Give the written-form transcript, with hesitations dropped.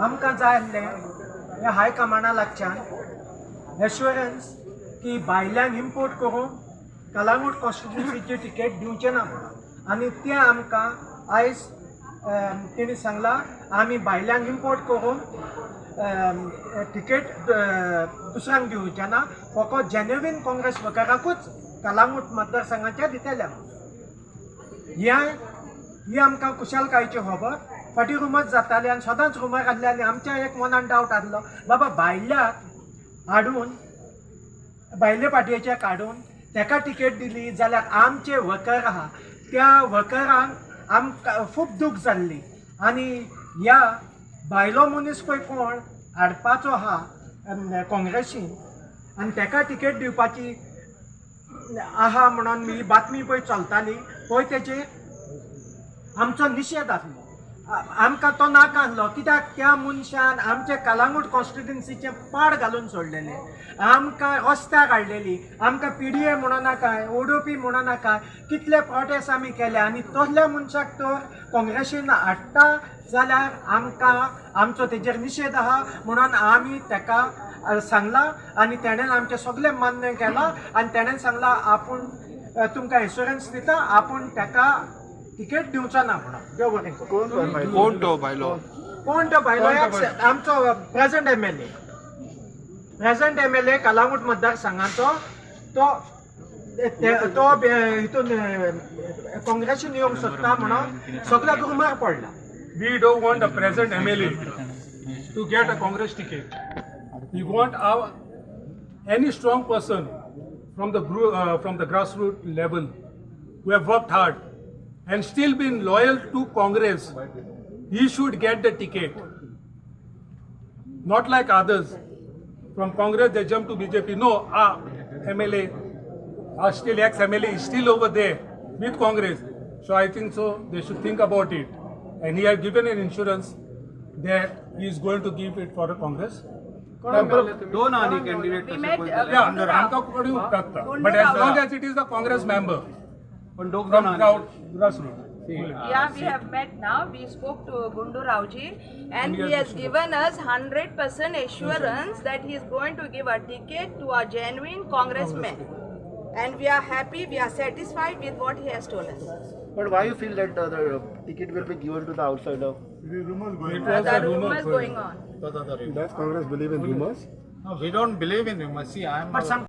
आमकां जाय आसलें ह्या हाय कमांडा लागच्यान एश्युरन्स की भायल्यान इम्पोर्ट करून कलांगूट कॉन्स्टिट्युन्सीची टिकेट दिवचे ना म्हणून. आनी तें आमकां आयज तेणी सांगलां, आमी भायल्यान इम्पोर्ट करून टिकेट दुसऱ्यांक दिवचे ना, फकत जेन्युइन काँग्रेस वर्कराकूच कलांगूट मतदारसंघाच्या दितले. ह्या ही आमकां खुशालकायेची खबर. फाटीं रुमर्स जाताले आनी सदांच रुमर आसले आनी आमच्या एक मनान डावट आसलो, बाबा भायल्याक हाडून, भायले पार्टयेचे काडून तेका टिकेट दिली जाल्यार आमचे वर्कर आहा त्या वर्करांक आमकां खूब दूख जाल्ली. आनी ह्या भायलो मनीस पळय कोण हाडपाचो आहा काँग्रेसीन आनी तेका टिकेट दिवपाची आहा म्हणून ही बातमी पळय चलताली पळय, तेजेर आमचो निशेध आसलो. आमकां तो नाका आसलो, कित्याक त्या मनशान आमचे कलांगूट कॉन्स्टिट्युन्सीचें पाड घालून सोडलेलें, आमकां रस्त्यार हाडलेली. आमकां पीडीए म्हणो नाका, ओडोपी म्हणो नाका, कितले प्रोटेस्ट आमी केले. आनी तसल्या मनशाक तर काँग्रेसीन हाडटा जाल्यार आमकां आमचो तेजेर निशेध आहा म्हणून आमी तेका सांगलां. आनी तेणेन आमचें सगळें मान्य केलां आनी तेणेन सांगलां, आपूण तुमकां एश्युरन्स दिता, आपूण तेका तिकेट दिवचो ना म्हणून. देव बरें करूं. कोण तो भायलो? कोण तो भायलो? आमचो present MLA, present MLA Calangute मतदारसंघाचो. तो तो हितून काँग्रेसीन येवंक सोदता म्हणून सगळ्याक रुमर पडला. We don't want the present MLA to get a Congress ticket. We want our any strong person from the grassroots level who have worked hard and still been loyal to Congress. He should get the ticket. Not like others. From Congress they jump to BJP. No, our MLA, our still ex-MLA is still over there with Congress. So I think so they should think about it. And he has given an insurance that he is going to give it for a Congress. दोन आणि candidate We met, Yeah, आमकां कोणी उपकारता. But as long as it is the Congress member पण दोग from जाण grassroots. Yeah, we have met now. We spoke to Gundu Raoji and he has given us 100% assurance that he is going to give a ticket to a genuine congressman. And we are happy, we are satisfied with what he has told us. But why you feel that the ticket will be given to the outsider? It was The a rumor. rumors going on. Does Congress believe in rumors? No, we don't believe in rumors. See, I am But some